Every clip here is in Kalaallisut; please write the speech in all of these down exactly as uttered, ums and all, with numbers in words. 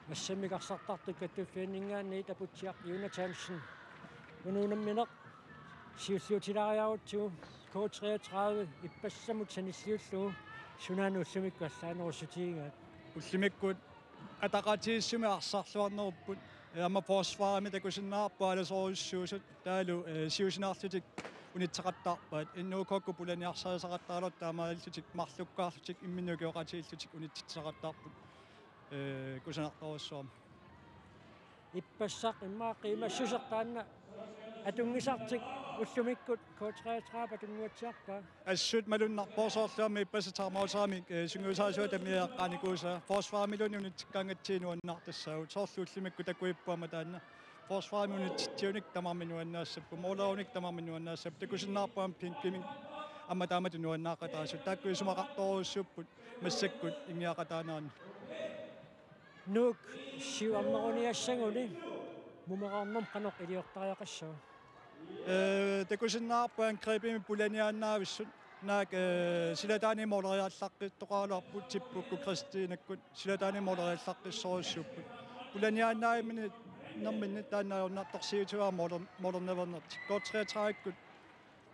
Massakkut arsartartut kattuffianninngaanniit Aputsiaq Jonathansen. Una unammineq siulliutilaariarutsigu K treogtredive ippassamut sanilliullugu, sunaana ullumikkut allaanerussutigigaat? Ullumikkut ataqatigiissumik arsarluarnerupput. Aamma forsvarimi takusinnaavarput aalasorujussuusut. Taavalu, eh, siusinaarlutik unitseqattaarpaat. N O K-kkut pulaniarsarisaqattaarlutik taamaalillutik marlukkaarlutik imminnut ukioqatigiillutik unitsitsisaqattaarput. Eh, kusanartorujussuarmik. Ippassaq immaqa qiimassuseq taanna atunngisartik ullumikkut K treogtredive atunnguatsiarpaa? Assut malunnarpoq, soorlu aamma ippassaq timeoutinik, eh, sungiusaasuata miaqqaanikuusaa. Forsvarimiluunniit unitsikkaangatsigit nuannaartassaagut. Soorlu ullumikkut takuippoq aamma taanna. Forsvarimi unitsitsiunik tamarmik nuannaassapput. Målerunik tamarmik nuannaassapput. Takusinnaavarput aamma Pinkimik aamma taamatut nuannaaqataasut. Taakku isumaqartorujussuupput massakkut ingiaqataanaarneq. Nuuk siuarneruniassaguni mumereernermut qanoq iliortariaqassava? Eh, takusinnaavarput angrebimi pulaniaannaavissut. Naak, eh, silataani måleriallaqqittoqaraluarput Tippukkut Kristinakkut. Silataani måleriallaqqissorujussuupput. Pulaniaannaavimmini nerminni taanna ajornartorsiutigaa måler-, målernaveernertik. K treogtredive-kkut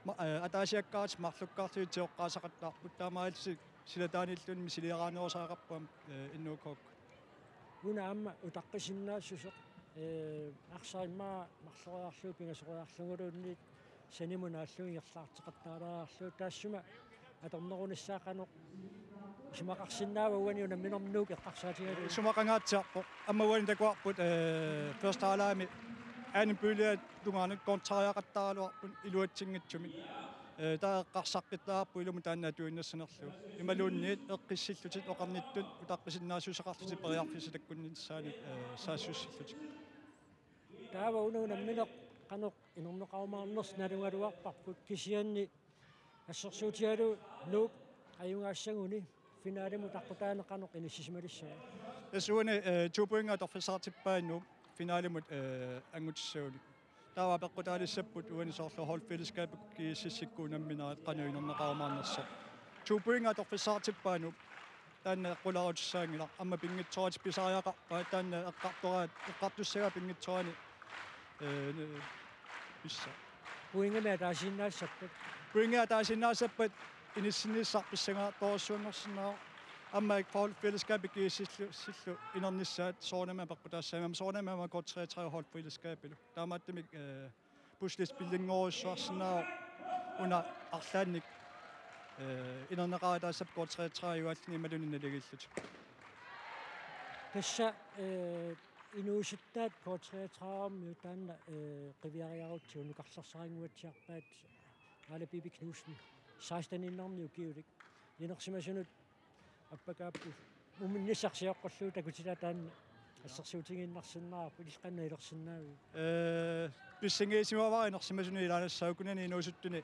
ma-, eh, ataasiakkaat marlukkaarlutik tigooqqaasaqattaarput. Taamaalillutik silataaniilluunniit misilioraanerusariaqarput aamma, eh, N O K-kkut. Una aamma utaqqisinnaassuseq, eh, arsaq immaqa marloriarlugu pingasoriarluguluunniit sanimut naallugu ingerlaarteqattaalaariarlugu, taassuma atornerunissaa qanoq isumaqarsinnaava uani unamminermi Nuuk eqqarsaatigalugu? Isumaqangaatsiarpoq. Aamma uani takuarput, eh, første halvlegimi anden bølgep tungaanut kontrariaqattaaraluarput iluatsinngitsumik. Eh, taava eqqarsaqqittaarput ilumut taanna atuinnassanerlugu. Imaluunniit eqqissillutik oqarnittut utaqqisinnaassuseqarlutik periarfissat takkunnissaannik, eh, saassussillutik. Taava una unammineq qanoq inerneqarumaarnersoq nalugaluarparput, kisianni assersuutigalugu Nuuk ajugaassaguni finalimut utaqqutaaneq qanoq inissisimalissava? Tassa uani, eh, to pointit atorfissaqartippaat Nuuk finalimut, eh, angutissagunik. Taava apeqqutaalissapput uani soorlu holdfællesskabit GSS-ikkut unamminerat qanoq inerneqarumaarnersoq. To pointit atorfissaqartippaat Nuuk. Taanna eqqulaarutissaanngilaq. Aamma pinngitsooratik pisariaqarpaat, taanna eqqartoraat, eqqartussagaat pinngitsoorani, eh, ne-, pissa. Pointimik ataasiinnaassappat? Pointimik ataasiinnaassappat inissinnissaq pissanganartorujussuanngorsinnaavoq. Aamma holdfællesskabit GSS-illu, -sillu inernissaat soorunami apeqqutaassammata, soorunami aamma K treogtredive holdfællesskabilu. Taamaattumik, eh, puslespillinngorujussuarsinnaavoq una arlaannik, eh, inerneqarataassappat K treogtredive ajugaalluni imaluunniit naligiillutik. Tassa, eh, inuusuttaat K treogtredive-miut taanna, eh, qiviariarutsigu nukarlersarinnguatsiarpaat Aala Bibi Knudsen, seksten-innermi ukiulik. Inersimasunut appakaapput. Muminnissaq sioqqullugu takutilaat taanna assersuutigiinnarsinnaavarput, illit qanoq ilersinnaaviuk? Eh, pissangiisimavara inersimasunut ilaannassaagut, kunani inuusuttuni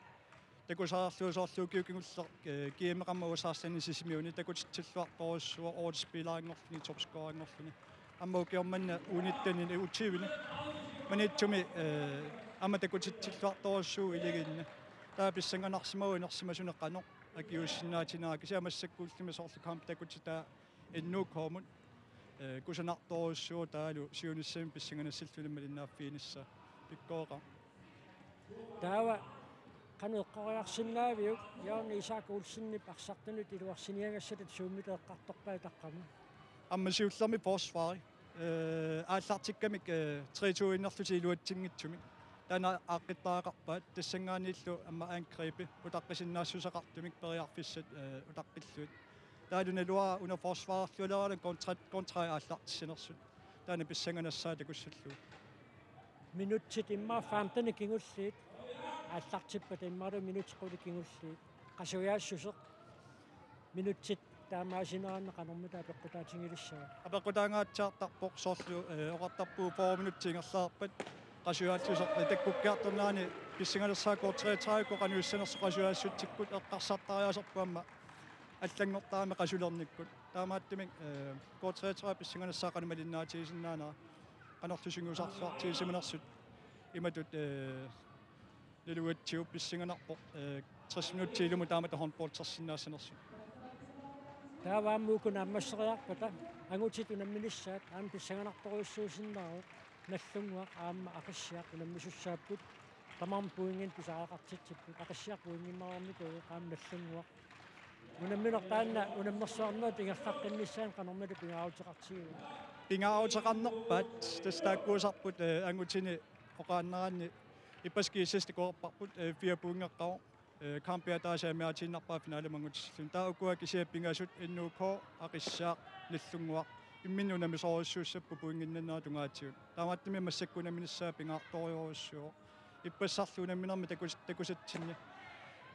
takusariarlugu soorlu ukioq kingulleq, eh, G M-eqarmat U seksten-ip Sisimiuni takutitsilluartorujussuuvoq, otte spillerinngorluni, topscorerinngorluni. Aamma ukioq manna U nitten-ini, U tyve-ni. Maniitsumi, eh, aamma takutitsilluartorujussuuvoq iligiinni. Taava pissanganarsimavoq inersimasunut qanoq akiuussinnaatiginera, kisianni massakkut ullumi soorlu kamp takutitaa N O K-mut, eh, kusanartorujussuuvoq taavalu siunissami pissanganassallugu malinnaaffiginissaa. Pikkoreqaaq. Taava qanoq eqqoriarsinnaaviuk, Jørgen Isak Olsenip arsartunut iluarsiniagassatut suummita eqqartorpaa taqqama? Aamma siullermik forsvari. Eh, aallartikkamik, eh, tre to-innerlutik iluatsinngitsumik. Taanna aaqqittariaqarpaat, tassanngaanniillu aamma angribi utaqqisinnaassuseqartumik periarfissat, eh, utaqqillugit. Taavalu naluara una forsvarerlualeraangat kontra, kontra aallartissanersut. Taanna pissanganassaa takussallugu. Minutsit immaqa femten kingulliit aallartippata, immaqalu minutsit qulit kingulliit. Qasujaassuseq minutsit taamaasineranni qanormita apeqqutaatigilissava? Apeqqutaangaatsiartarpoq, soorlu, eh, oqartarpugut fyrre minutsit ingerlareerpat qasujaalluseq, eh, takkukkiartornerani pissanganassaa K treogtredive-kkut qanoq issanersoq qasujaassutsikkut eqqarsartariaaserput aamma allanngortarami qasulernikkut. Taamaattumik, eh, K treogtredive pissanganassaa qanoq malinnaatigisinnaanera, qanorlu sungiusarluartigisimanersut imatut, eh, nalugatsigu pissanganarpoq, eh, tres minutsit ilumut taamatut håndboldersinnaassanersut. Taava aamma uku naammasseriarpata angutit unamminissaat aamma pissanganartorujussuusinnaavoq Nagdlunguaq aamma Aqissiaq unammisussaapput. Tamarmik pointinik pisariaqartitsipput, Aqissiaq pointimik aamma Nagdlunguaq. Unammineq taanna unammersuarnerup ingerlaqqinnissaanut qanormita pingaaruteqartigiva? Pingaaruteqarnerpaat tassa taakkuusarput, eh, angutini oqaannaraanni ippassaq G S S takuarparput, eh, fire pointeqqavoq, eh, kampi ataaseq amiaatiinnarpaa finalemi angutissalluni. Taava ukua kisiat pingasut N O K, Aqissiaq, Nagdlunguaq imminnut unammisorujussuussapput pointinnannerat tungaatigut. Taamaattumik massakkut unamminissaa pingaartorujussuuvoq. Ippassarlu unamminermi takus-, takusatsinni,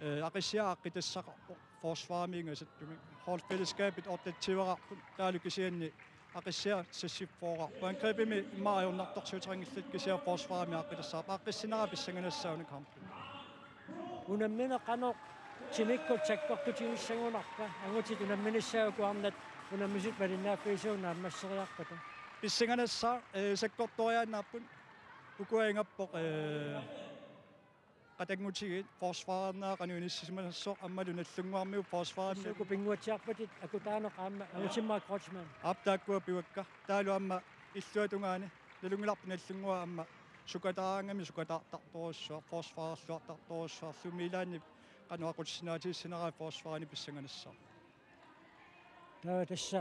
eh, Aqissiaq aaqqitassaqarpoq forsvarimi ingasattumik. Holdfællesskabit otteogtyveqarput, taavalu kisianni Aqissiaq seksogfyrreqarpoq. Angrebimi immaqa ajornartorsiuteqanngillat, kisianni forsvarimi aaqqitassaaq. Aaqqissinera pissanganassaaq una kampi. Unammineq qanoq timikkut sakkortutigissagunarpa? Angutit unamminissaat uku arnat unammisut malinnaaffigisugut naammasseriarpata. Pissanganassaaq, eh, sakkortoriaannaapput. Ukua ingappoq, eh, qatanngutigiit forsvarerneq qanoq inissisimassasoq aammalu Nagdlunguarmiut forsvarerneq. Tassa uku pinnguatsiarpatit Akutanoq aamma Angutimmarik Kreutzmann. Aap, taakkua pivakka. Taavalu aamma illuatungaani nalunngilarput Nagdlunguaq aamma sukataaraangamik sukataartartorujussuaq, forsvarerluartartorujussuarlu, Milanip qanoq aqutsisinaatigissineraat forsvarini pissanganassaaq. Taava tassa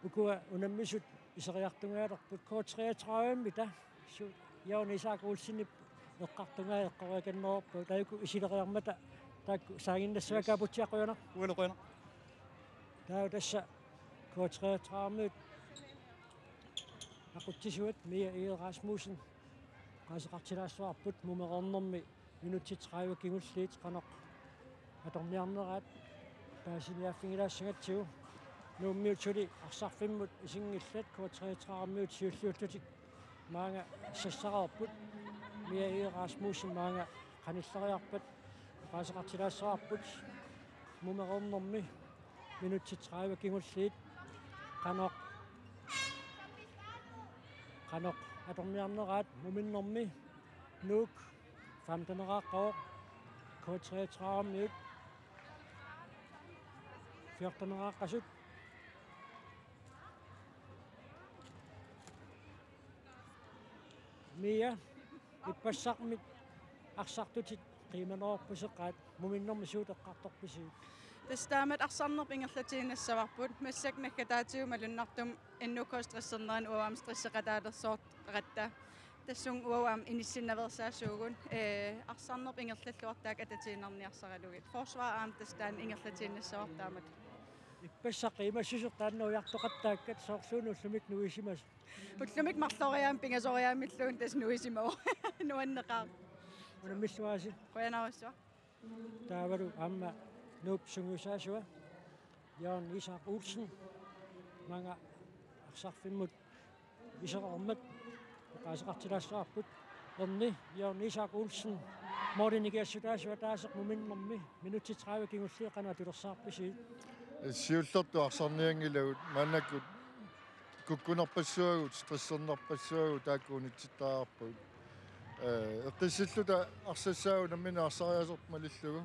ukua unammisut iseriartungaalerput K treogtredive-mita su-, Jørgen Isak Olsenip eqqartungaa eqqoriakanneruvoq, taakku isileriarmata taakku saanginnassavakka. Yes. Aputsiaq, qujanaq. Ualu qujanaq. Taava tassa K treogtredive-miut aqutsisuat Mia Egede Rasmussen oqaaseqartilaassavarput mumereernermi minutsit tredive kingulliit qanoq atorniarneraat paasiniaaffigilaassangatsigu. Nuummiut suli arsarfimmut isinngillat, K treogtredive-miut siulliullutik maanga sassareerput. Mia Egede Rasmussen maanga qanilleriarpat oqaaseqartilaassavarput mumereernermi minutsit tredive kingulliit qanoq, qanoq atorniarneraat muminnermi. Nuuk femteneraqqavoq, K treogtredive-miut fjorteneraqqasut. Mia, ippassarmit arsartutit qiimanerupput, seqqaat muminnermi suut eqqartorpisigit? Tassa taamatut arsarnerput ingerlatiinnassavarput, massakkut naggataatigut malunnartumik N O K stressernerani uanga aamma stresseqataalersoortaratta. Tassunga uanga aamma inissinnaveersaasuugut, ee, arsarnerput ingerlalluartaakka atatiinnarniarsaralugit. Forsvar aamma tassa taanna ingerlatiinnassavarput taamatut. Ippassaq qiimassuseq taanna ujartoqattaakkat, soorluuna ullumikkut nuisimasut? Ullumikkut marloriaammik pingasoriaammilluunniit tassa nuisimavoq. Nuanneqaaq. Unammilluaritsi. Qujanarsuaq. Taavalu aamma Nuup sungiusaasua Jørgen Isak Olsen, maanga arsarfimmut isereermat oqaaseqartilaassavarput. Erni, Jørgen Isak Olsen, målini nikiassutaasoq ataaseq muminnermi, minutsit tredive kingulliit qanoq atulersaarpisigit? Siullertut arsarnianngilagut, maannakkut kukkunerpassuagut, stressernerpassuagut taakku unitsittariaqarpagut. Ee, eqqissilluta arsassaagut nammineq arsariaaserput malillugu,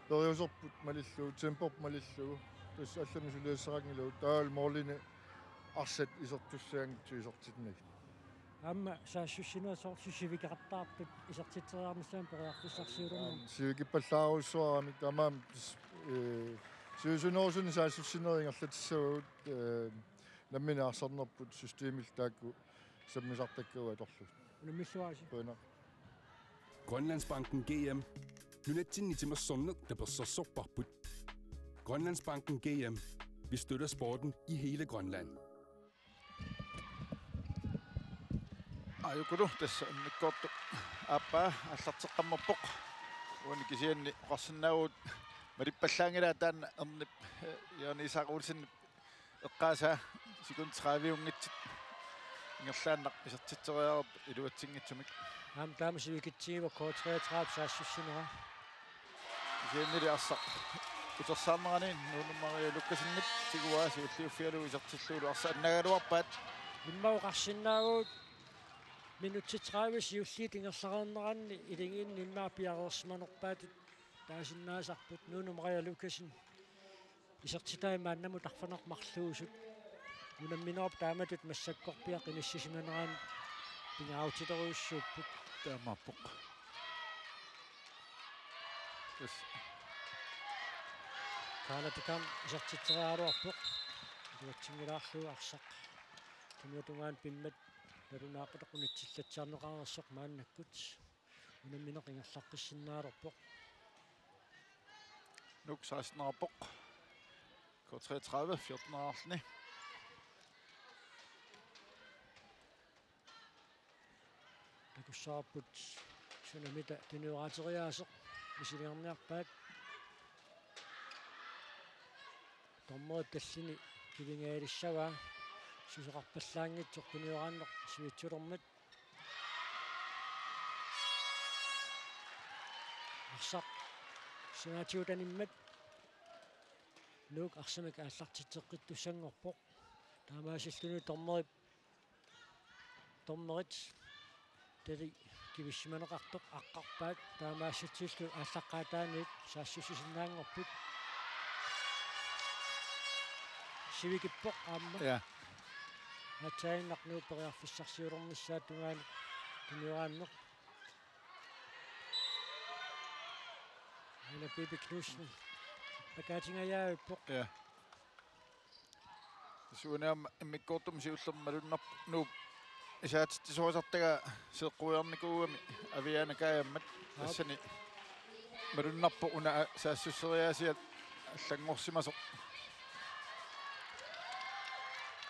periuserput malillugu, temporput malillugu, tassa allamik suliassaqanngilagut, taavalu målini arsat isertussaanngitsut isertinnagit. Aamma saassussinerit soorlu sivikeqattaartut isertitseriarnissaannut periarfissarsiulernermut. Aamma sivikippallaarujussuaramik, taamaammat, ee, sivisunerusunik saassussinerit ingerlatissavagut, ee, nammineq arsarnerput systemillu taakku sammisartakkagut atorlugit. Unammilluaritsi. Qujanaq. Grønlandsbanken G M. Nunatsinni timersorneq tapersersorparput. Grønlandsbanken G M. Vi støtter sporten i hele Grønland. Aajukulu tassa immikkoortoq aappaa aallarteqqammerpoq. Uani kisianni oqarsinnaavugut malippallaanngilaa taanna Ernip, eh, Jørgen Isak Olsenip eqqaasaa sekundit tredive-unngitsut ingerlaannaq isertitseriarput iluatsinngitsumik. Aamma taama sivikitsigivoq K treogtredive saassussinera. Kisiannili arsaq utersaarnerani Nuunu Maria Lukasenip tiguaa siulliuffigalugu isertillugulu arsaq annaagaluarpaat. Immaqa oqarsinnaavugut minutsit tredive siulliit ingerlareerneranni iligiinni immaqa piareersimanerpaatut taasinnaasarput. Nuunu Maria Lukasen Isertitai maannamut arfineq-marluusut unamminerup taamatut massakkorpiaq inissisimanerani pingaarutilerujussuupput. Taamaappoq. Tassa Kaala Tikan isertitseriaraluarpoq. Iluatsinngilaarlugu arsaq tunuatungaani pimmat nalunaaqutaq unitsillatsiarneqareersoq maannakkut. Unammineq ingerlaqqissinnaalerpoq. Nuuk seksten-erpoq. K treogtredive fjorten-erluni. Takussaarput-una mita tuniorateriaaseq misiliorniarpaat. Dommerit tallini kivingaalissavaa. Susoqarpallaanngitsoq tunioraanneq sivitsulermat. Arsaq sinaatigut animmat. Nuuk arsamik aallartitseqqittussanngorpoq. Taamaasilluni dommerip, dommerit tali kivissimaneqartoq aqqarpaat, taamaasilluni aallaqqaataaniit saassussisinnaanngorput. Sivikippoq aamma. Ja. Aatsaannaq Nuuk periarfissarsiulernissaata tungaanut tunioraanneq. Aana Pipi Knudsen. Pakaatingajavippoq. Ja. Suunam immikkoortumik siullermik malunnarpoq Nuup isaatitsisorisartagaa seeqquiarnikuugami aviaana kaajammat. Aap. Tassani malunnarpoq una saassusseriaasiat allanngorsimasoq.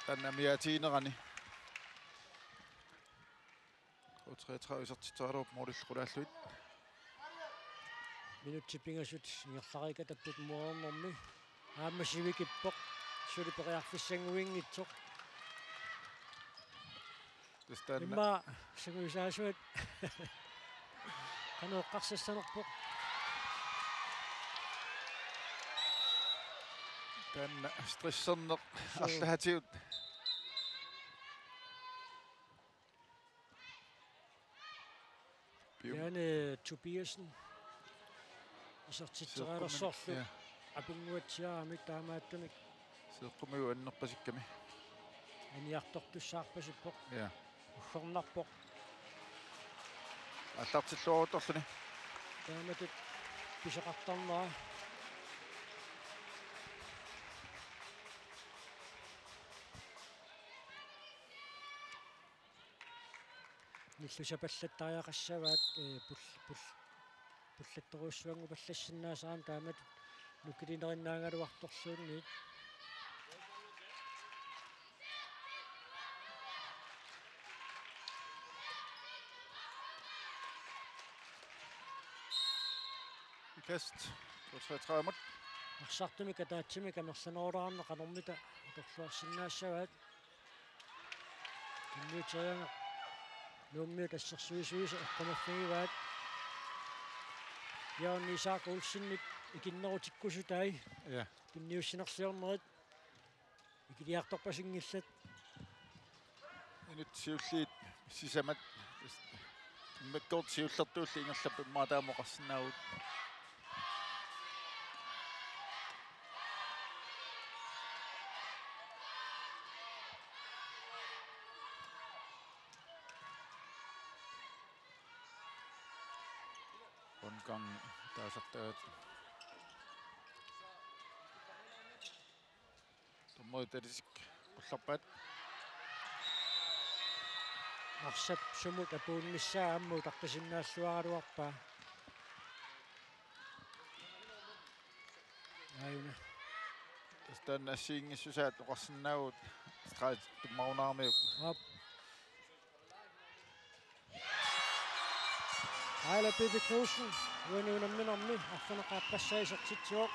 Taanna amigaatiginerani. K treogtredive isertitseriaraluarput målillu qulaallugit. Minutsit pingasut ingerlariikatapput målimiit. Aamma sivikippoq. Suli periarfissannguinngitsoq. Tassa taanna. Immaqa sanguisaasuat. Qanoq eqqarsassanerpoq. Taanna stresserneq. Suu. Arlaatigut. Pium. Janne Tobiassen. Isertitserialersorlu. Seeqqummik, ja. Apunnguatsiaramik taamaattumik. Seeqqummigut annerpasikkami. Aniartortussaarpasippoq. Ja. Uggornarpoq. Aallartilluaruttorluni. Taamatut pisoqartarnera. Nillusapallattariaqassavaat, ee, pul-, pul-, pullattorujussuanngupallassinnaasarami taamatut nukilinerinnaagaluartorluunniit. Kast. K treogtredive-mut. Arsartumik ataatsimik amerlanerulaarneq qanormita atorluarsinnaassavaat. Tunniuteriarneq Nuummiut assersuisuisa eqqumaffigivaat. Jørgen Isak Olsenip ikinnerutikkusutai. Ja. Tunniussinerliornerit. Ikiliartorpasinngillat. Inuk siulliit sisamat. Immikkoortut siullertuulli ingerlapput immaqa taama oqarsinnaavugut. Rundgang taasartagaat. Dommerit alisik qullarpaat. Arsap sumut apuunnissaa aamma utaqqisinnaalluaraluarpaa. Aajuna. Tassa taanna assigiinngissusaat oqarsinnaavugut streg tummarunaramiuk. Aap. Aila Pipi Knudsen, uani unamminermi arfineq-aappassaa isertitsivoq.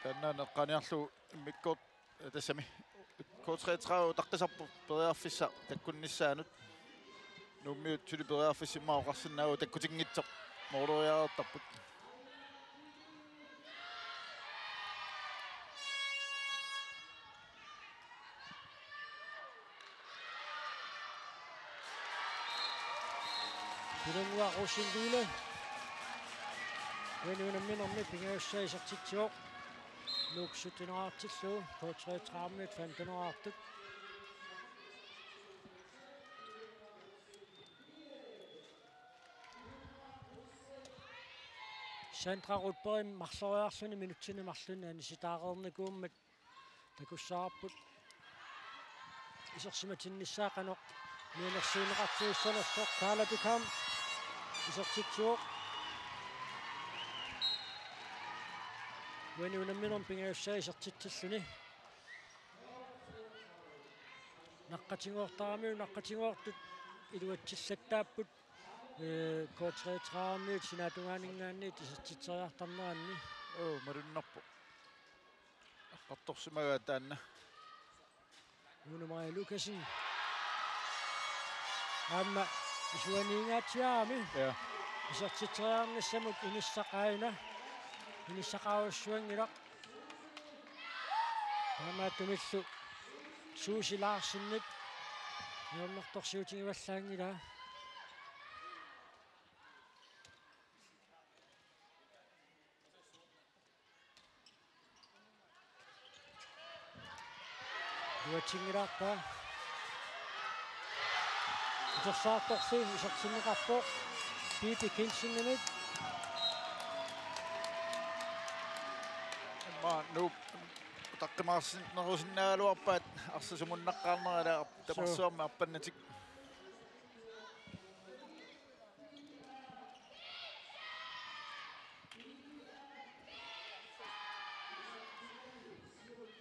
Taanna eqqaaniarlugu immikkoortut, tassami K treogtredive utaqqisarpoq periarfissaq takkunnissaanut. Nuummiut suli periarfissaq immaqa oqarsinnaavugut takkutinngitsoq mooleriareertarput. Pilunnguaq Rosendile. Uani unamminermi pingajussaa isertitsivoq. Nuuk sytteneqartillugu, K treogtredive femteneqartut. Sandra Rudberg marloriarluni minutsini marlunni anisitaareernikuummat takussavarput. Isersimatinnissaa qanoq mianersuunneqartuussanersoq. Karla Dukamp isertitsivoq. Uani unamminermi pingajussaa isertitsilluni. Naqqatigoortaramiuk naqqatigoortut iluatsillattaapput. Ee, K treogtredive-miut sinaatungaaninngaanniit isertitseriartarneranni. Oo, malunnarpoq. Eqqartorsimagaat taanna. Uno Maja Lukassen. Aamma isuaniingaatsiarami. Ja. Isertitseriarnissamut inissaq aajuna. Inissaqarujussuanngilaq. Taamaattumillu Suusi Larsenip ajornartorsiutigivallaanngilaa. Iluatsinngilarpaa. Utersaartorsi isertinneqarpoq Pipi Kielsenimit. Aamma Nuup utaqqimaarsinnerusinnaagaluarpaat arsaq sumunnaqqaarnera, ila tamarsuarmi arpannatik.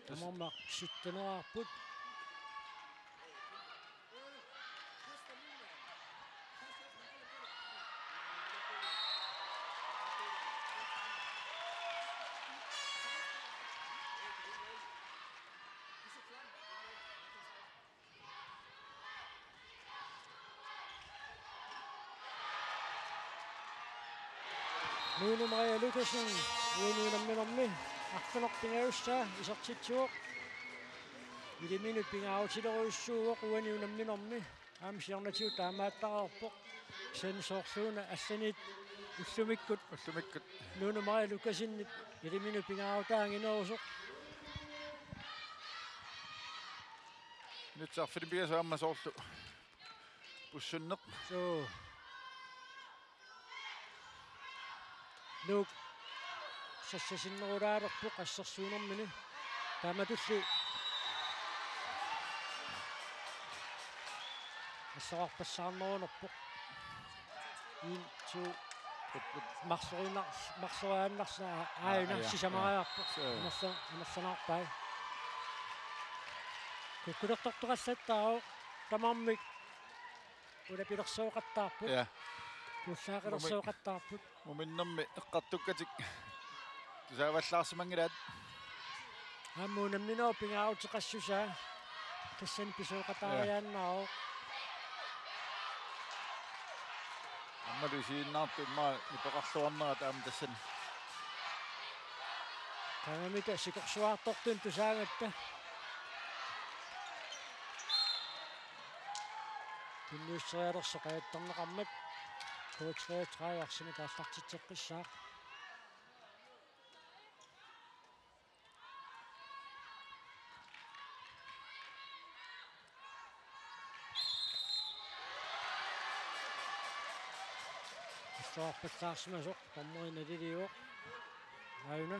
Tamarmik sytteneqarput. Nuunu Maria Lukassen uani unamminermi arfineq-pingajussaa isertitsivoq. Iliminut pingaarutilerujussuuvoq uani unamminermi. Aamma siornatigut taamaattareerpoq. Kisianni soorluuna allaniit ullumikkut. Ullumikkut. Nuunu Maria Lukassenip iliminut pingaarutaanngitsoq. Minutsit arfineq-pingasut aamma soorlu pussunneq. Suu. Nuuk sassasinnerulaalerpoq assersuunermini. Taamatulli assorarpassaarnerunerpoq. En, to. Marlorinar-, marloriaannarsinaa aajuna. Aa, ja, sisamariarpoq. Ja. Amerla-, amerlanaarpai. Kukkulertortoqallattaarpoq tamarmik. Ulapilersooqattaarput. Ja. Pullaaqilersooqattaarput. Muminnermi eqqartukkatik tusaavallaarsimanngilaat. Aamma unamminerup pingaaruteqassusaa tassani pisooqataariaannaavoq. Ja. Aammalu isiginnaartut immaqa nipeqarluarnerat aamma tassani. Taamamita sikorsuartortut tusaagatta. Tunniusserialersoq ajattarneqarmat K treogtredive arsamik aallartitseqqissaaq. Assorarpallaarsimasoq dommeri naliliivoq. Aajuna.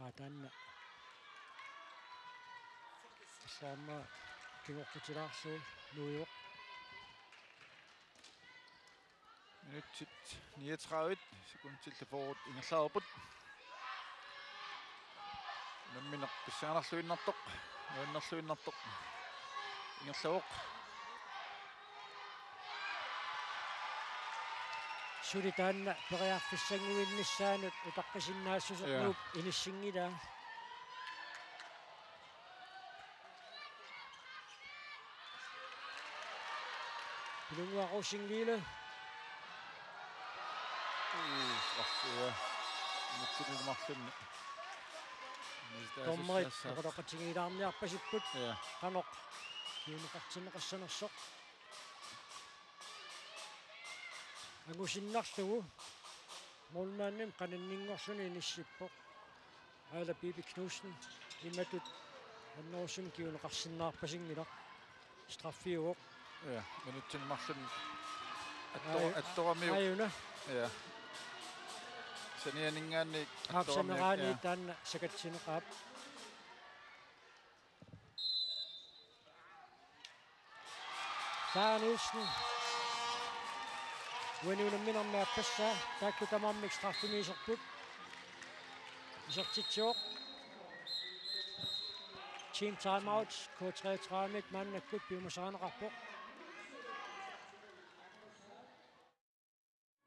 Aa, taanna. Assorarmat kingorputilaarlugu nuivoq. Minutsit niogtredive sekundillu fyrre ingerlareerput. Unammineq pissanganarluinnartoq, nuannerluinnartoq ingerlavoq. Suli taanna periarfissannguinnissaanut utaqqisinnaassuseq. Ja. Nuup inissinngilaa. Pilunnguaq Rosing-Liile. Uu, straffe, ja. Nutsilillu marlunni. Dommerit oqaloqatigiilaarniarpasipput. Ja. Qanoq kiuneqartinneqassanersoq. Angusinnarlugu. Målmandimik qananninngorluni inissippoq. Aala Pipi Knudsen imatut annerusumik kinguneqarsinnaarpasinngilaq. Straffiuvoq. Ja, minutsini marlunni atto-, Aaj-, attoramiuk. Aajuna. Ja. Sanianinngaanniit attoramiuk, Aapsameraani ja. Taanna sakatsineqaaq. Sara Nielsen. Uani unamminermi aappassaa, taakku tamarmik straffemik iserput. Isertitsivoq. Team timeout, K treogtredive-mik maannakkut piumasarineqarpoq.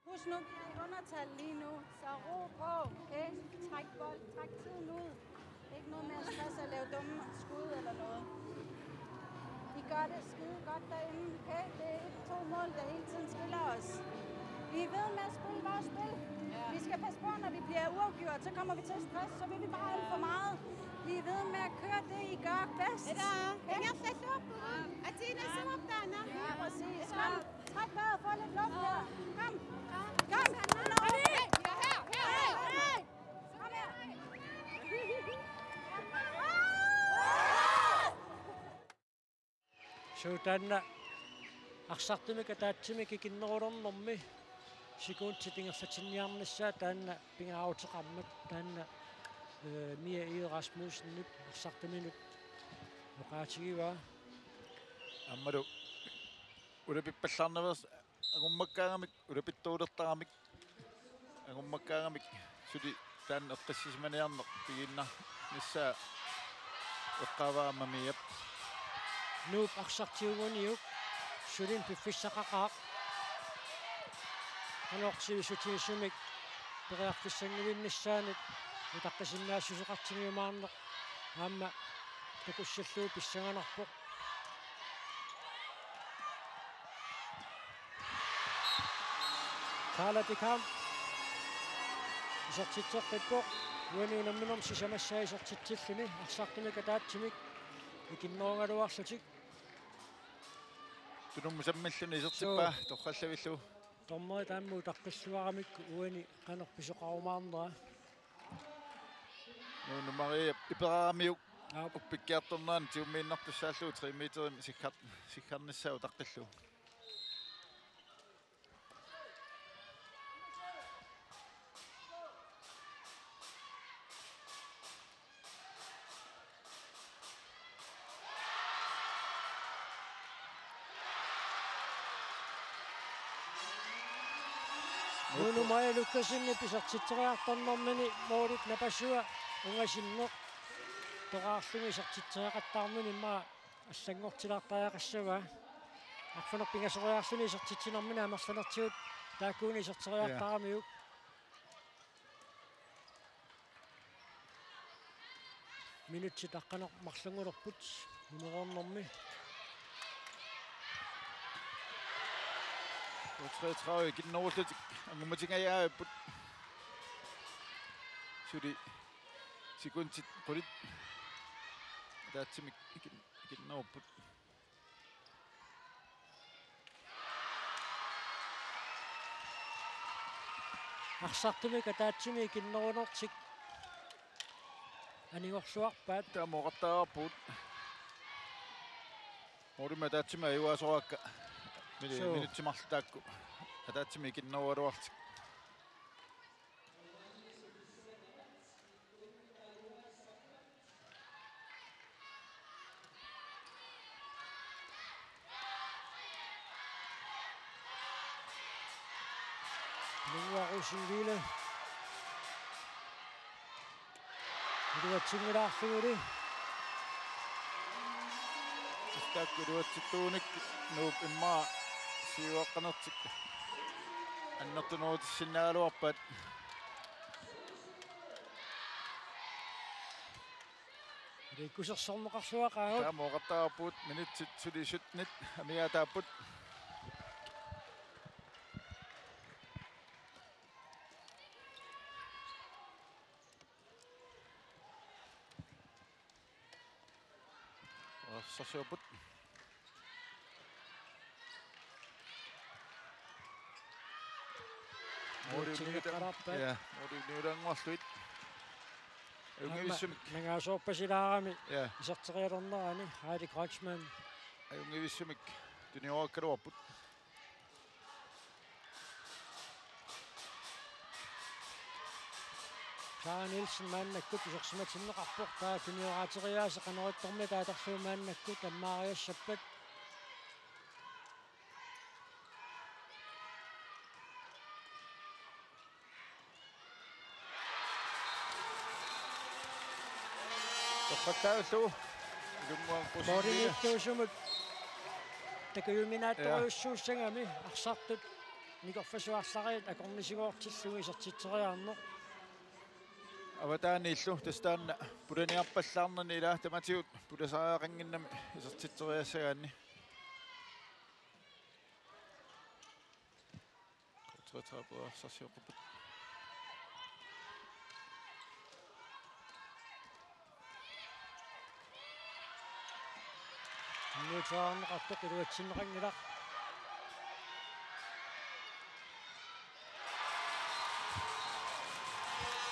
Husk nu, vi er i undertal lige nu, så ro på, okay? Træk bold, træk tiden ud. Ikke noget med at stresse og lave dumme skud eller noget. I gør det skide godt derinde, okay? Det er et, to mål, der hele tiden skiller os. Vi er ved med at spille vores spil. Ja. Vi skal passe på, når vi bliver uafgjort, så kommer vi til at stresse, så vil vi bare alt for meget. Vi er ved med at køre det, I gør bedst. Eda, okay? Atina sumaptana. Ja, præcis. Kom. Træk vejret, få lidt luft her. Kom. Kom. Kom her. Kom her. Suu, taanna arsartumik ataatsimik ikinnerulernermi sekundit ingerlatinniarnissaa taanna pingaaruteqarmat, taanna, eh, Mia Egede Rasmussenip arsartuminut oqaatigivaa. Aammalu ulapippallaarnaveersoq angummakkaangamik, ulapittuulertaramik, angummakkaangamik suli taanna eqqissisimaniarneq pigiinnarnissaa eqqaavaa aamma Miap. Nuup arsartiuguniuk sulineq piffissaqaqaaq. Qanoq sivisutigisumik periarfissannguinnissaanut utaqqisinnaassuseqartimiumaarneq aamma takussallugu pissanganarpoq. Carla de Kamp isertitseqqippoq. Uani unamminermi sisamassaa isertitsilluni arsartumik ataatsimik ikinnerugaluarlutik. Tunummut sammilluni isertippaa. Suu. Torrallavillugu. Dommeri taama utaqqilluaramikku uani qanoq pisoqarumaarnera. Nuunu Maria iperaramiuk. Aap. Uppikkiartornerani tigummiinnartussaallugu tre meterimik sikkar-, sikkarnissaa utaqqillugu. Nuunu Maja Lukassenip isertitseriartornermini målit napasua ungasinneq toraarlugu isertitseriaqattaarnini immaqa allanngortilaartariaqassavaa. Arfineq-pingasoriarluni isertitsinermini amerlanertigut taakkuuneq iserteriartaramiuk. Ja. Minutsit aqqaneq-marlunngulerput numeroornermi. K treogtredive ikinnerullutik angummatigaajapput. Suli sekundit qulit ataatsimik ikin-, ikinnerupput. Arsartumik ataatsimik ikinnerunertik anigorluarpaat. Taama oqartariaqarpugut. Målimik ataatsimik ajugaasoraakka. Mili-, suu, minutsit marluk taakku ataatsimik ikinnerugaluarlutik. Noah Rosenville. Iluatsinngilaallugu. Taakku iluatsittuunik Nuup immaqa siuaqqanertik annertunerutissinnaaluarpaat. Ilikkusersorneqarluaqaagut. Taama oqartariaqarpugut, minutsit suli syttenit amigaataapput. Periarfissarsiorput. Måliunniutan-, uutsingeqqalarpat. Ja, måliunniutanguarluit. Ajunngivissumik. Aamma nangaasoorpasilaarami. Ja. Iserterialernerani Heidi Kreutzmann. Ajunngivissumik. Tunioraakkaluarput. Sara Nielsen maannakkut isersimatinneqarpoq, taava tunioraateriaaseq qanoq ittormi taava atorlugu maannakkut ammaariassappat. Toqqattaarlugu. Ilunguaq pusinniina. Målimiittuusumut takujuminaattorujussuussagami arsartut nikorfasuarlariit akornisigoortillugu isertitseriarneq. Avataaniillu tassa taanna pulaniarpallaarnani ilaa tamatigut pulasariaqannginnami isertitseriassagaanni. K treogtredive periarfissarsioqqupput. Nuusaarneqartoq iluatsinneqanngilaq.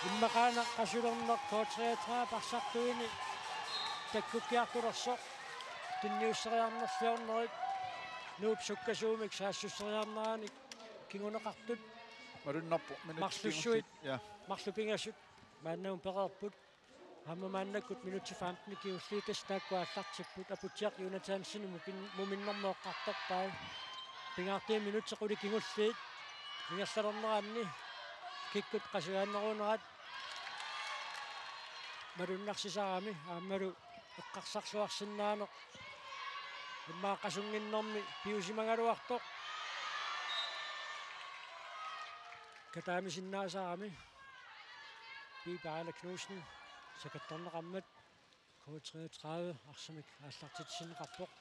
Immaqaana qasulerneq K treogtredive arsartuini takkukkiartulersoq. Tunniusseriarnerliornerit Nuup sukkasuumik saassusseriarneranik kinguneqartut. Malunnarpoq minutsit marlussuit kingulliit. Ja. Marluk pingasut maannakkut pereerput. Aamma maannakkut minutsit femten kingulliit tassa taakku aallartipput. Aputsiaq Jonathansen mukin-, muminnermut eqqartorpai. Pingaartumik minutsit qulit kingulliit ingerlalerneranni kikkut qasujaannerunerat malunnarsisarami aammalu eqqarsarluarsinnaaneq immaqa qasunnginnermi piusimagaluartoq. Kataamisinnaasarami Piip Aala Knudsen sakattarneqarmat K treogtredive arsamik aallartitsineqarpoq.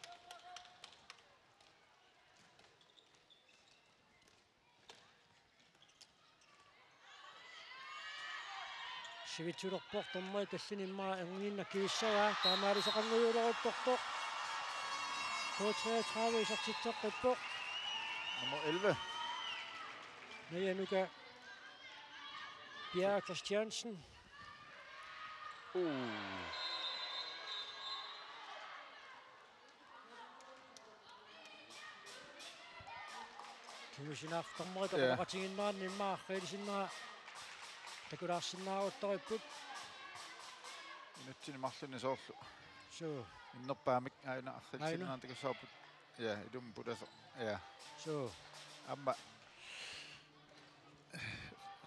Sivitsulerpoq dommeri tallini immaqa erngiinnaq kivissavaa, taamaalisoqanngujuuleruttorpoq. K treogtredive isertitseqqippoq. Nummer elleve. Naja Nuka Bjerre Christiansen. Uh. Kingusinaaffik dommeri. Ja. Takoqatigiinneranni immaqa arriilisinnera takulaarsinnaaruttoripput. Minutsini marlunni soorlu. Suu. Innerpaamik aajuna arriilisinnera. Aajuna takussavarput. Ja, ilumut pulasoq. Ja. Suu. Aamma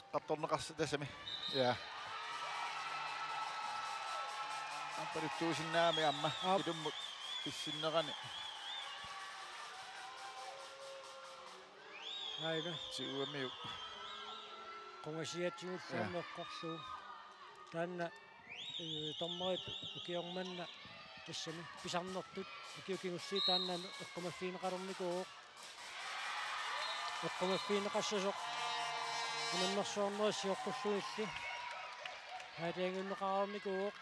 eqqartorneqarsi tassami. Ja. Aappalutuusinnaami aamma. Aap. Ilummut pissinnerani. Aina. Tiguamiuk. Qungasiatigullu. Ja. Aamma eqqorlugu. Taanna ee, dommerit ukioq manna tassami pisarnertut ukiut kingulliit taanna eqqumaffigineqalernikuuvoq. Eqqumaffigineqassasoq unammersuarnerit sioqqullugilli aalajangiunneqareernikuuvoq.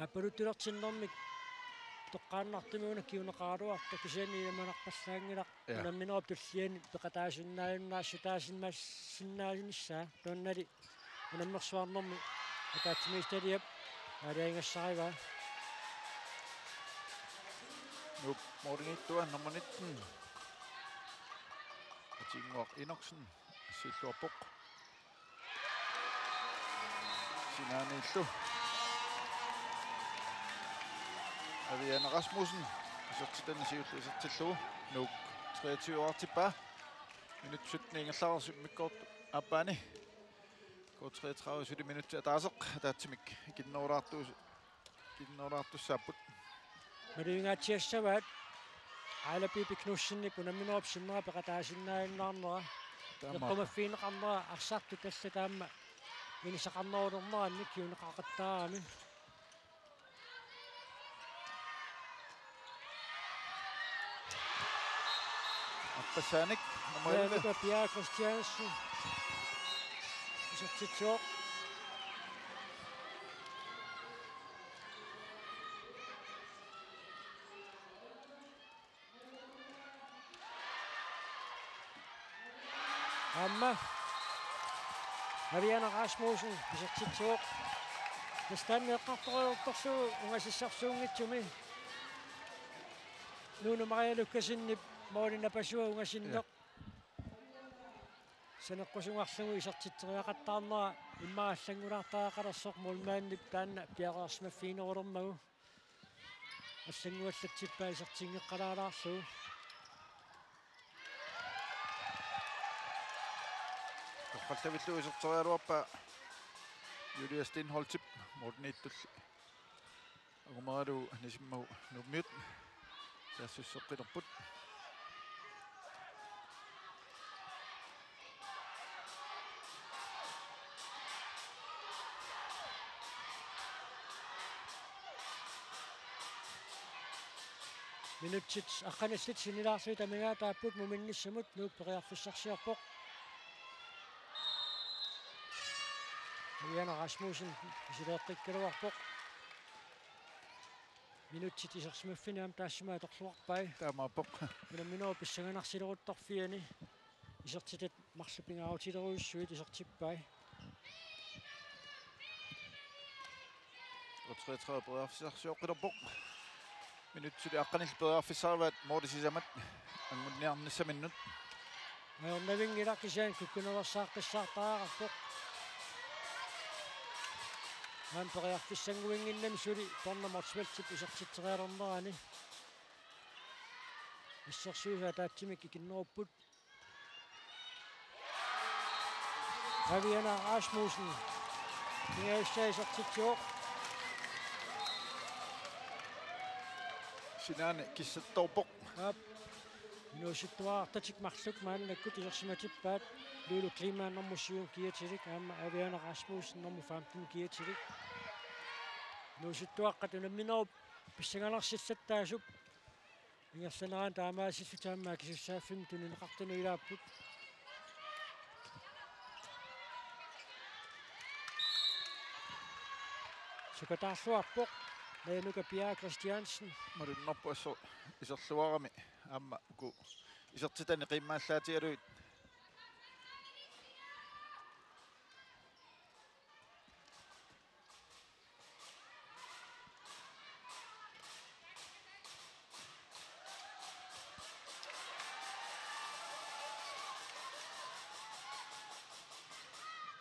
Aappaluttulersinnermik toqqaannartumik una kinguneqaraluartoq kisianni ilamanarpallaanngilaq. Ja. Unamminerup tulliani peqataasinnaajunnaarsinnaasinnaanissaa taannali unammersuarnermi ataatsimiititaliap aalajangigassarivaa. Nuup målimiittua nummer nitten. Atinnguaq Enoksen. Siulluarpoq. Sinaaniillu Aviana Rasmussen isertitani siulleq isertillugu Nuuk treogtyve-artippaa. Minut sytten ingerlareersoq immikkoortup aappaani. K treogtredive suli minutsit ataaseq ataatsimik ikinnerulaartuus-, ikinnerulaartussaapput. Malugingaatsiassavaat Aala Piipi Knudsenip unamminerup sinnera peqataasinnaajunnaarnera. Taamaappoq. Eqqumaffigineqarnera arsartut tassa taama inissaqarnerulernerannik kinguneqaqattaarami. Arpassaanik nummer elleve. Nuka Bjerre Christiansen. Isertitsivoq. Aamma Aviana Rasmussen isertitsivoq. Tastaanni eqqartoreertorlu ungasissarsuunngitsumi. Nuunu Maria Lukassenip måli napasua ungasinneq. Ja. Saneqqusungarlugu isertitseriaqattaarnera immaqa allanngulaartariaqalersoq målmandip taanna piareersimaffiginerulermagu. Allannguallatsippaa isertinngeqqalaalaarlugu. Torrallavillugu iserteriaraluarpaa Julia Stenholdtip målimiittulli. Angumeralugu anisimmagu Nuummiut saassusseqqilerput. Minutsit aqqanillit sinnilaarlugit amigaataapput muminnissamut. Nuuk periarfissarsiorpoq. Aviana Rasmussen misileeqqikkaluarpoq. Minutsit isersimaffinnut aamma taassuma atorluarpai. Taamaappoq. Unamminerup pissanganarsileruttorfiani isertitat marluk pingaarutilerujussuit isertippai. Otteogtredive periarfissarsioqqilerpoq. Minutsit aqqanillit periarfissaraat måli sisamat anguniarnissaminnut. Ajornavinngilaq kisianni kukkunaveersaaqqissaartariaqarpoq. Aamma periarfissannguinnginnami suli Tornaq Motzfeldtip isertitserialernerani. Assersuisut ataatsimik ikinnerupput. Aviana Rasmussen. Pingajussaa isertitsivoq. Sinaani kissattoorpoq. Aap. Inuusuttuarartatik marluk maannakkut isersimatippaat. Lulu Kleemann nummer syv kiatilik aamma Aviana Rasmussen nummer femten kiatilik. Inuusuttuaqqat unamminerup pissanganarsillattaasup ingerlanerani taamaasillutik aamma akisussaaffimmik tunineqartunut ilaapput. Sukataarluarpoq Najanuka Pia Christiansen. Malunnarpoq assut iserluarami aamma uku isertitani qiimmaallaatigalugit.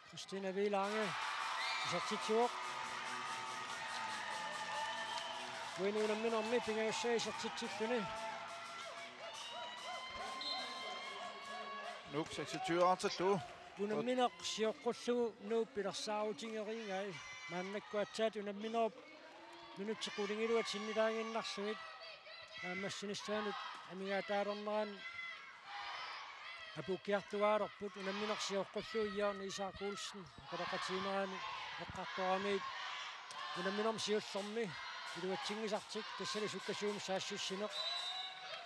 Christina Wilange isertitsivoq. Uani unamminermi pingajussaa isertitsilluni. Nuuk seksogtyve-artillugu. Unammineq sioqqullugu Nuup pilersaarutigereerai. Maannakkut aatsaat unamminerup minutsit qulingiluat sinnilaaginnarlugit. Naammassinissaanut amigaataalernerani apuukkiartugaalerput. Unammineq sioqqullugu Jørgen Isak Olsen oqaloqatiginerani eqqartoramiuk unamminermi siullermi iluatsinngisartik, tassali sukkasuumik saassussineq.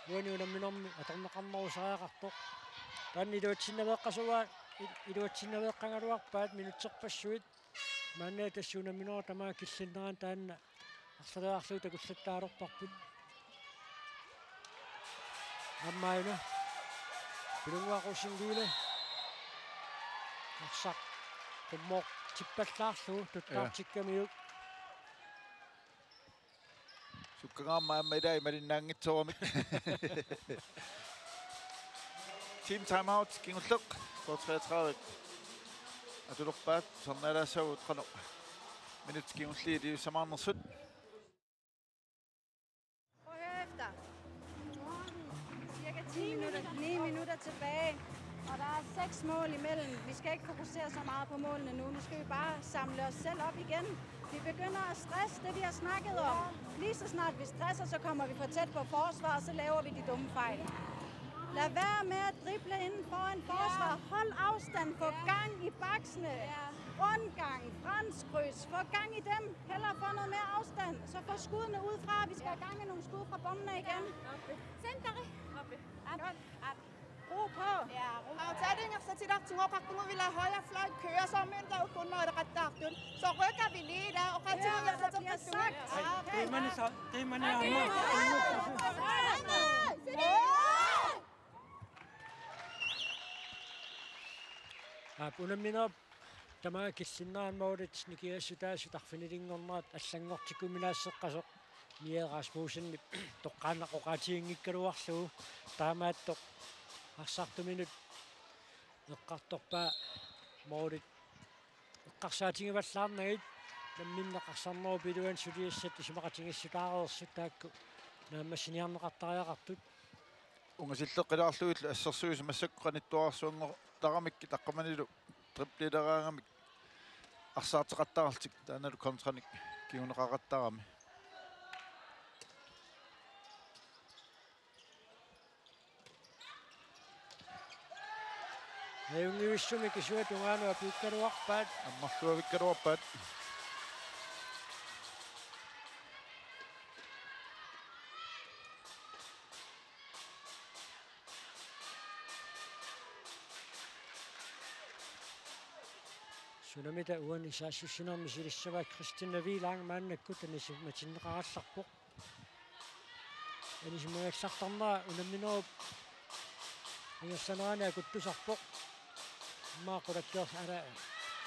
Uani unamminermi atorneqarnerusariaqartoq. Taanna iluatsinnaveeqqasua-, il-, iluatsinnaveeqqagaluarpaat minutserpassuit. Maanna tassa unamminerup tamaat killinnerani taanna arlaleriarlugu takullattaalerparput. Aamma una Pilunnguaq Rosing-Wille. Arsaq qummoortippallaarlugu tuttaartikkamiuk. Sukkagaammat aamma ilai malinnaanngitsoorami. Team timeout kingulleq, K treogtredive. Atulerpaat, tusarnialaassavagut qanoq minutsit kingulliit iliussamaarnersut. Prøv at høre efter. Cirka ti minutter, ni minutter tilbage, og der er seks mål imellem. Vi skal ikke fokusere så meget på målene nu. Nu skal vi bare samle os selv op igen. Vi begynder at stresse det, vi har snakket om. Lige så snart vi stresser, så kommer vi for tæt på forsvaret, og så laver vi de dumme fejl. Lad være med at drible inden foran forsvaret. Hold afstand. Få gang i baksene. Rundgang, fransk kryds. Få gang i dem. Hellere få noget mere afstand. Så få skuddene ud fra. Vi skal have gang i nogle skud fra bunden af igen. Senteri. Godt. Ro på. Ja, ro. Aftale ingerlatilertigu oqartugu, vi lader højre fløj køre, så mænd der kun når det ret. Så rykker vi lige der, og ret til, ja, der bliver sagt. Ej, det er man så, det er man i Amager. Ej, nej, nej, nej. Aap, unamminerup tamaanga killinnerani målit nikingassutaasut arfinilinngornerat allanngortikkuminaassaqasoq Mia Rasmussenip toqqaannaq oqaatiginngikkaluarlugu, taamaattoq arsartuminut eqqartorpaa målit eqqarsaatigivallaarnagit. Namminneq arsarnerup iluani suliassat isumaqatigiissutaareersut taakku naammassiniarneqartariaqartut. Ungasilleqqilaarlugillu assersuisut massakkut qanittuararsuanngortaramik taqqamanilu triplileraangamik arsaarteqattaarlutik, taannalu kontranik kinguneqaqattarami. Ajunngivissumik isuata tungaanut apiukkaluarpaat. Ammarluavikkaluarpaat. Sunamita uani saassussinermi silissavaat Kristina Viilaang maannakkut anisimatinneqarallarpoq. Anisimagallartarnera unamminerup ingerlanerani akuttusarpoq. Immaqa qulakkeersoq ala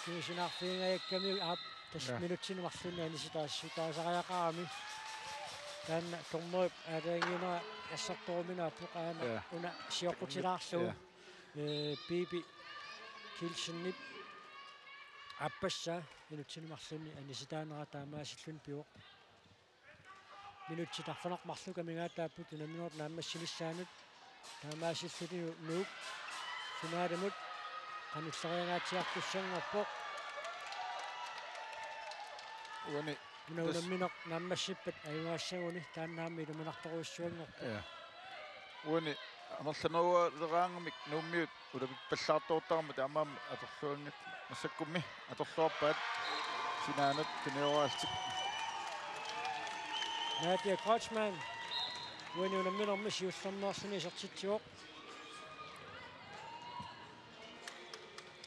kingusinnaarfigingajakkamiuk, aap, tassa, ja, minutsini marlunni anisitaassutaasariaqarami. Taanna dommerip aalajangiinera assartoruminaappoq aana, ja, una sioqqutilaarlugu. Ja. Ee, Bibi Kielsenip aappassaa minutsini marlunni anisitaanera taamaasilluni pivoq. Minutsit arfineq-marluk amigaataapput unamminerup naammassinissaanut. Taamaasilluni Nuuk finaalimut qanilleriangaatsiartussanngorpoq. Uani. Una tas- unammineq naammassippat ajugaassaguni taanna aamma iluminartorujussuanngorpoq. Ja. Uani amerlanerualeraangamik Nuummiut ulapippallaartoortarmata taamaammat atorluanngillat, massakkummi atorluarpaat sinaanut tunioraallutik. Nadia Kreutzmann uani unamminermi siullermeerluni isertitsivoq.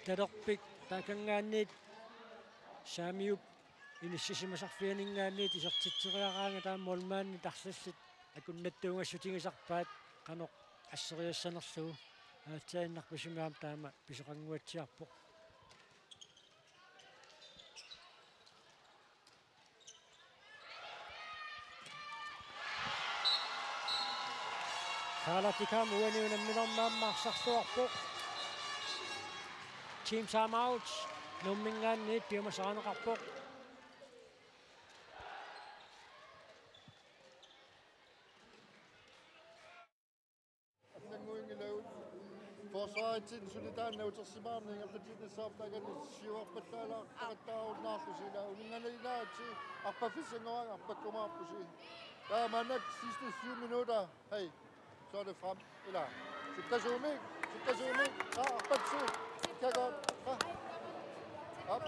Talerpik taakanngaanniit saamiup inissisimasarfianinngaanniit isertitseriaraangat taama målmandit arlallit akunnattuungassutigisarpaat qanoq asseriassanerlugu. Aatsaannarpassuarmi aamma taama pisoqannguatsiarpoq. Karla Ticham uani unamminermi aamma arsarluarpoq. Team timeout. Nuumminngaanniit piumasarineqarpoq. Allannguinngilagut. Forsvaritsini suli taanna utersimaarneq ingerlatiinnassavarput, taakani siuarpallaalaartaqattaarunnaarlusi, ila uninngannilaatsi arpaffissanngorami arpakkumaarpusi. Taava maannakkut sidste syv minutter. Hej. Så er det frem. Ila. Sukkasuumik, sukkasuumik. Aa, arpatsi. Kan godt. Aa. Op.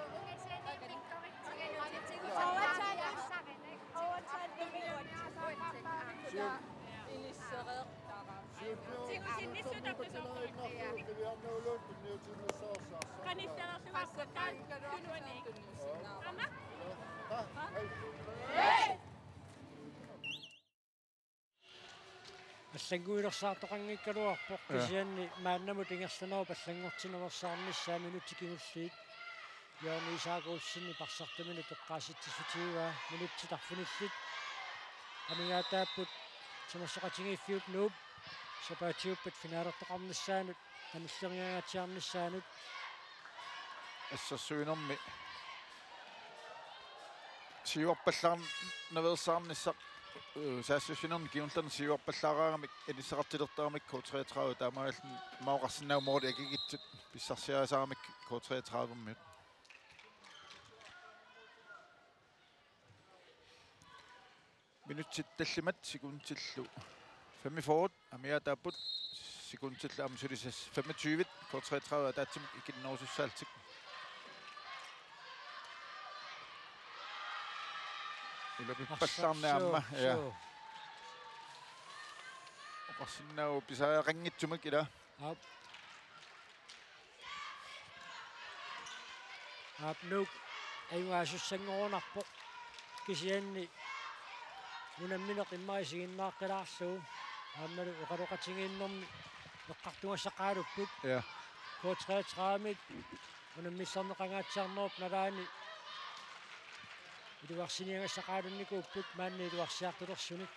Siu-, siu-, Allannguilersaartoqanngikkaluarpoq. Ja. Kisianni maannamut ingerlanerup allanngortinneq naveersaarnissaa minutsit kingulliit. Jørgen Isak Olsenip arsartuminut eqqaasitsissutigivaa, minutsit arfinillit amigaataapput. Sermersoqatigiiffiup Nuup sapaatiuppat finalertoqarnissaanut, qanilleriangaatsiarnissaanut. Assersuinermi siuarpallaarn-, naveersaarnissaq, øh, saassussinermi kingullerni siuarpallaaraangamik inissaqartilertaramik K treogtredive, taamaalilluni oqarsinnaavoq måli akikitsut pissarsiarisaaramik K treogtredive-miut. Minutsit tallimat sekundillu femogfyrre amigaataapput, sekundillu aamma suli sas femogtyve, K treogtredive ataatsimut ikinnerusussaallutik. Ulapippallaarneq aamma, ja. Suu. Oqarsinnaavoq pisariaqanngitsumik ila. Aap. Aap, Nuuk ajugaasussanngorunarpoq, kisianni unammineq immaqa isiginnaaqqilaarlugu aammalu oqaloqatigiinnermi eqqartugassaqaalupput. Ja. K treogtredive-mit unammillerneqangaatsiarnerup nalaani iluarsiniagassaqalunnikuupput maanna iluarsiartulersunik.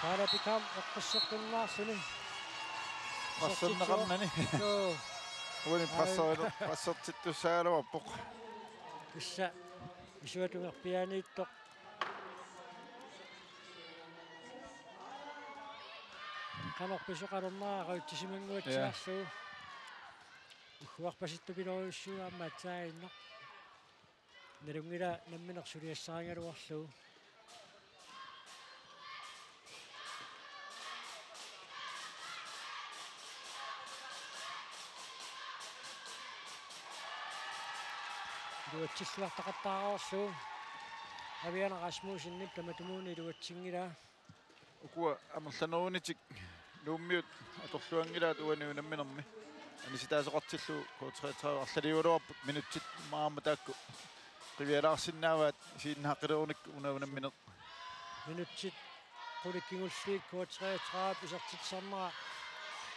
Paala Pikam eqqisseqqinnaarluni. Presserneqarnani. Joo. Uani presseri-, pressertittussaagaluarpoq. Tassa isuata tungerpiaaniittoq. Qanoq pisoqalernera aqagutsisimannguatsiarlugu. Ja. Uggorpasittupiloorujussuuvoq aamma aatsaannguaq. Nalunngilaq nammineq suliassarigaluarlugu. Iluatsilluartaqattaareerlugu Aviana Rasmussenip tamatumuuna iluatsinngilaa. Ukua amerlanerunitik Nuummiut atorluanngilaat uani unamminermi. Anisitaasoqartillugu K treogtredive arlaliugaluarput, minutsit maama taakku qivialaarsinnaavaat isiginnaaqqilerunik una unammineq. Minutsit qulit kingulliit K treogtredive isertitsisarnera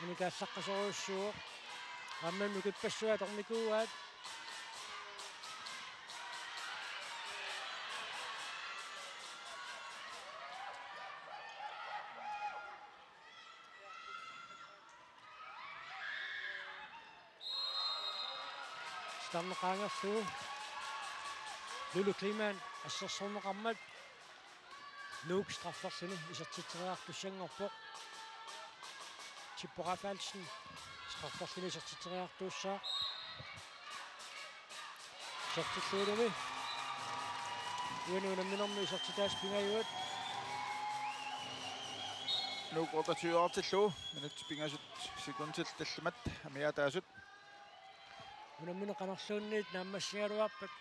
unikaallaqqasorujussuuvoq. Aamma nukippassuit atornikuuaat. Titarneqaangerlugu Lulu Kleemann assersorneqarmat Nuuk strafferluni isertitseriartussanngorpoq. Tippo Rafaelsen strafferluni isertitseriartuussaaq. Isertillugulumi uani unamminermi isertitaasut pingajuat. Nuuk otteogtyve-artillugu minutsit pingasut sekundit tallimat amigaataasut. Unammineq qanorluunniit naammassigaluarpat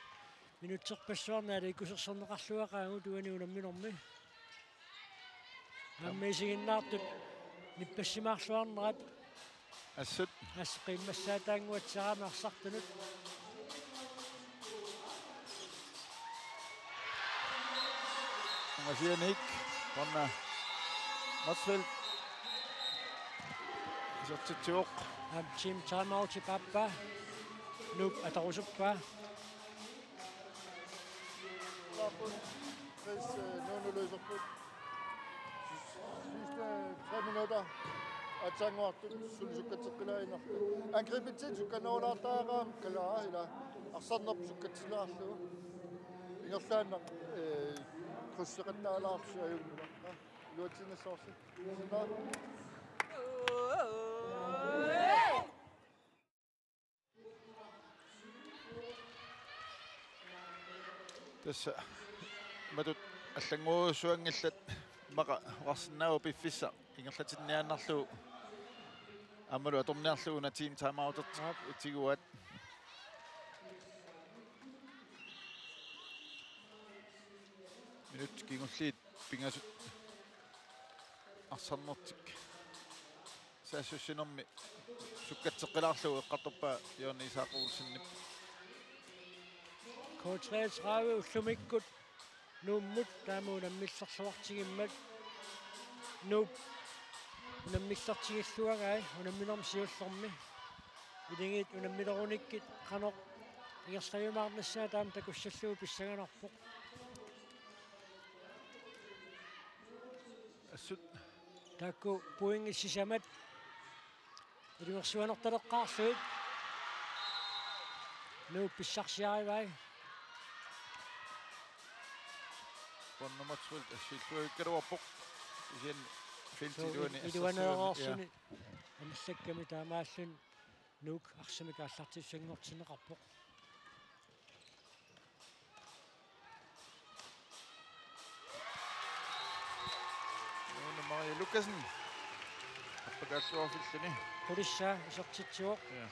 minutserpassuarni aliikkusersorneqarluaqaagut uani unamminermi. Aamma isiginnaartut nippassimaarluarnerat. Assut. Assut qiimmassaataannguatsiarami arsartunut. Ungasianik, Ronna Motzfeldt. Isertitsivoq. Aamma team timeout-ip aappaa. Nuuk atorusuppaa. Chris, øh, Nuunu løserput. Sidste tre minutter. Aatsaannguartut suli sukkatseqqilaaginnarput. Angrebitsit sukkannerulaartariaqarami kalaa ila. Arsarnerput sukkatsilaarlugu. Ingerlaannaq, øh, krydseqattaalaarlugu ajunngilaq. Iluatsinnassavarsi. Sinaa. Tassa imatut allanngorujussuanngillat, immaqa oqarsinnaavoq piffissaq ingerlatinniaannarlugu aammalu atorniarlugu una team timeout-ertik tiguaat. Minutsit kingulliit pingasut arsarnertik saassussinermi sukkatseqqilaarlugu eqqartorpaa Jørgen Isak Olsenip. K treogtredive ullumikkut Nuummut taama unammillerluartigimmat. Nuup unammillertigilluagai unamminermi siullermi. Ilingiit unammilerunikkit qanoq ingerlajumaarnissaat taama takussallugu pissanganarpoq. Assut. Taakku pointit sisamat ilimersuanertaleqqaarlugit. Nuuk pissarsiarivai. Ronna Motzfeldt assiilluavikkaluarpoq. Kisianni feltip iluani iluaneereersuni. Jaa. Amillakkami taamaalluni Nuuk arsamik aallartissanngortinneqarpoq. Nuuna Maria Lukassen. Appakaalluarfilluni. Qulissaa isertitsivoq. Ja.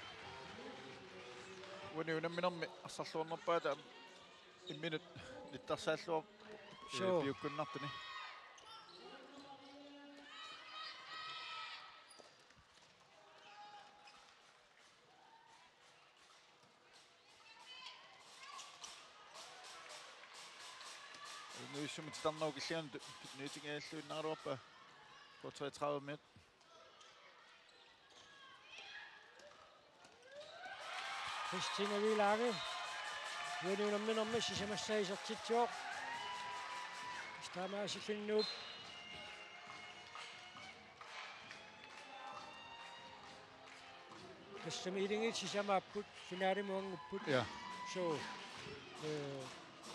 Uani unamminermi arsarluarnerpaata imminut nittarsaalluar-, suu, ee, piukkunnartuni. Sumit tarnaa killingani nyutigaalluinnaraluarpaa. K treogtredive-miut. Christina Vilange. Uani unamminermi sisamassaa isertitsivoq. Taamaasillunniup. Tassami Akuleriit sisamaapput, finaalimut angupput. Ja. So, eh,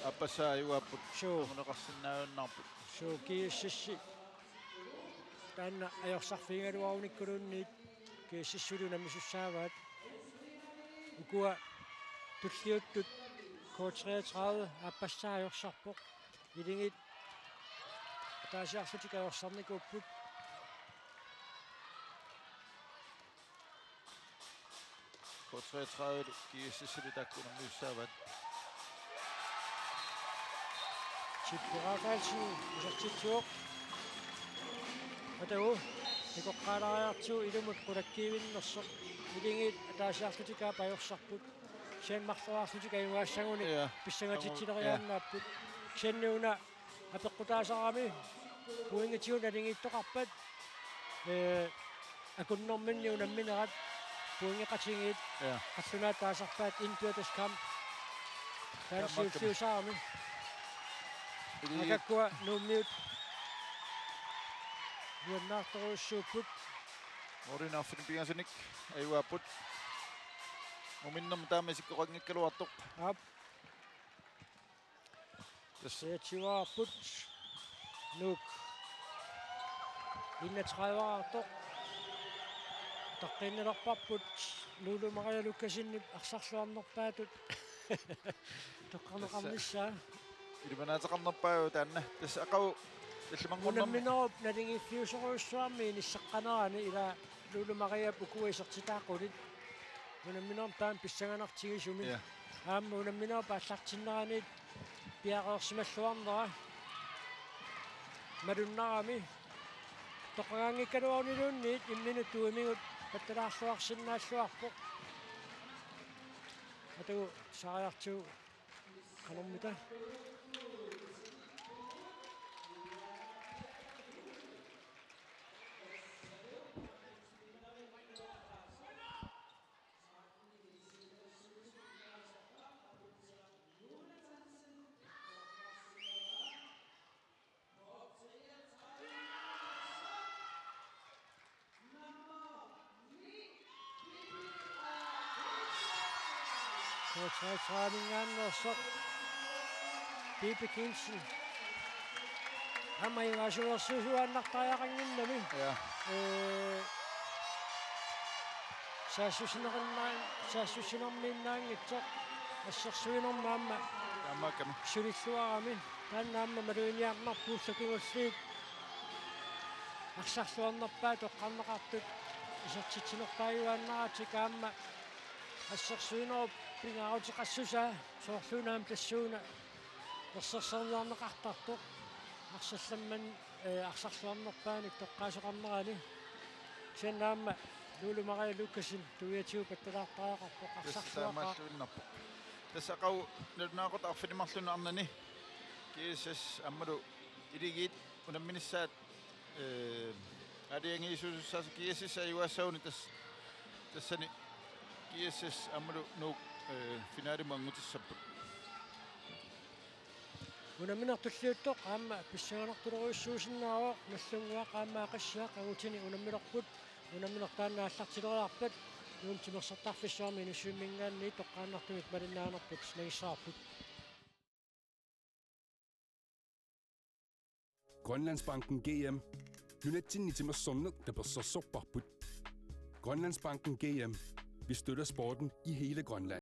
aappassaa ajugaarput. So. Anguneqarsinnaajunnaarput. So, G S S taanna ajorsarfigigaluarunikkulluunniit G S S-uli unammisussaavaat. Ukua tulliuttut K treogtredive aappassaa ajorsarpoq. Akuleriit ataasiarlutik ajorsarnikuupput. K treogtredive G S S-ip taakku unammisussaavaat. Chippu Rafaelsen isertitsivoq. Atagu takoqqaalaariartigu ilumut qulakkiivinnersoq. Akuleriit ataasiarlutik aap ajorsarput. Kisianni marloriarlutik ajugaassaguni. Ja. Pissangatitsileriaannaapput. Kisianni una apeqqutaasarami pointigut naligiittoqarpat, eh, akunnerminni unamminerat pointeqatigiit. Ja. Qallunaat taasarpaat indbyrdes kamp. Taanna taamaakkaami siulliusarami. Akuleriit. Aakakkua Nuummiut nuannaartorujussuupput. Målinik arfineq-pingasunit ajugaapput. Muminnermi taama isikkoqanngikkaluartoq. Aap. Tassa. Searchivaarput. Nuuk. Enogtredive-artoq. Utaqqiinnalerparput Lulu Maria Lukassenip arsarluarnerpaatut toqqarneqarnissaa. Tassa. Ilimanaateqarnerpaavoq taanna. Tassa aqagu tallimanngornermi. Unamminerup naligiiffiusorujussuarmi inisseqqanerani ila Lulu Mariap ukua isertitaa qulit. Unamminerup taama pissanganartigisumik. Ja. Aamma unamminerup aallartinneraniit piareersimalluarnera. Malunnarami. Toqqagaanngikkaluaruniluunniit imminut tuimigut pattalaarluarsinnaalluarpoq. Atagu saariartigu qanormita. K treogtredive-minngaanneersoq Bibi Kielsen. Aamma imaasuersuisuaannartariaqannginnami. Ja. Eh, saassussinermiinnaan-, saassussinermiinnaanngitsoq assersuinermi aamma. Taamaakkami. Sulilluarami. Taanna aamma maluginiarnarpoq ulluni kingullerni. Arsarluarnerpaat toqqarneqartut isertitsinerpaajuaannaratik aamma assersuinerup pingaaruteqassusaa soorluuna aamma tassuuna ersersorniarneqartartoq arsallamman, eh, arsarluarnerpaanik toqqaasoqarnerani. Kisianni aamma Lulu Maria Lukassen tuiatigut pattalaartariaqarpoq. Tassa arsarluaqaaq. Taamaalluinnarpoq. Tassa aqagu nalunaaqutaq arfineq-marlunut arnani G S S aammalu Akuleriit unamminissaat, eh, aalajangiisuusussaasut G S S ajugaassaguni tas-, tassani G S S aammalu Nuuk, eh, finalimut anngutissapput. Unammineq tulliuttoq aamma pissanganartorujussuusinnaavoq, Nagdlunguaq aamma Aqissiaq angutini unammilerput. Unammineq taanna aallartileriarpat Nuummi timersortarfissuarmi Inussivimminngaanniit toqqaannartumik malinnaanerput nangissavarput. Grønlandsbanken G M. Nunatsinni timersorneq tapersersorparput. Grønlandsbanken G M. Vi støtter sporten i hele Grønland.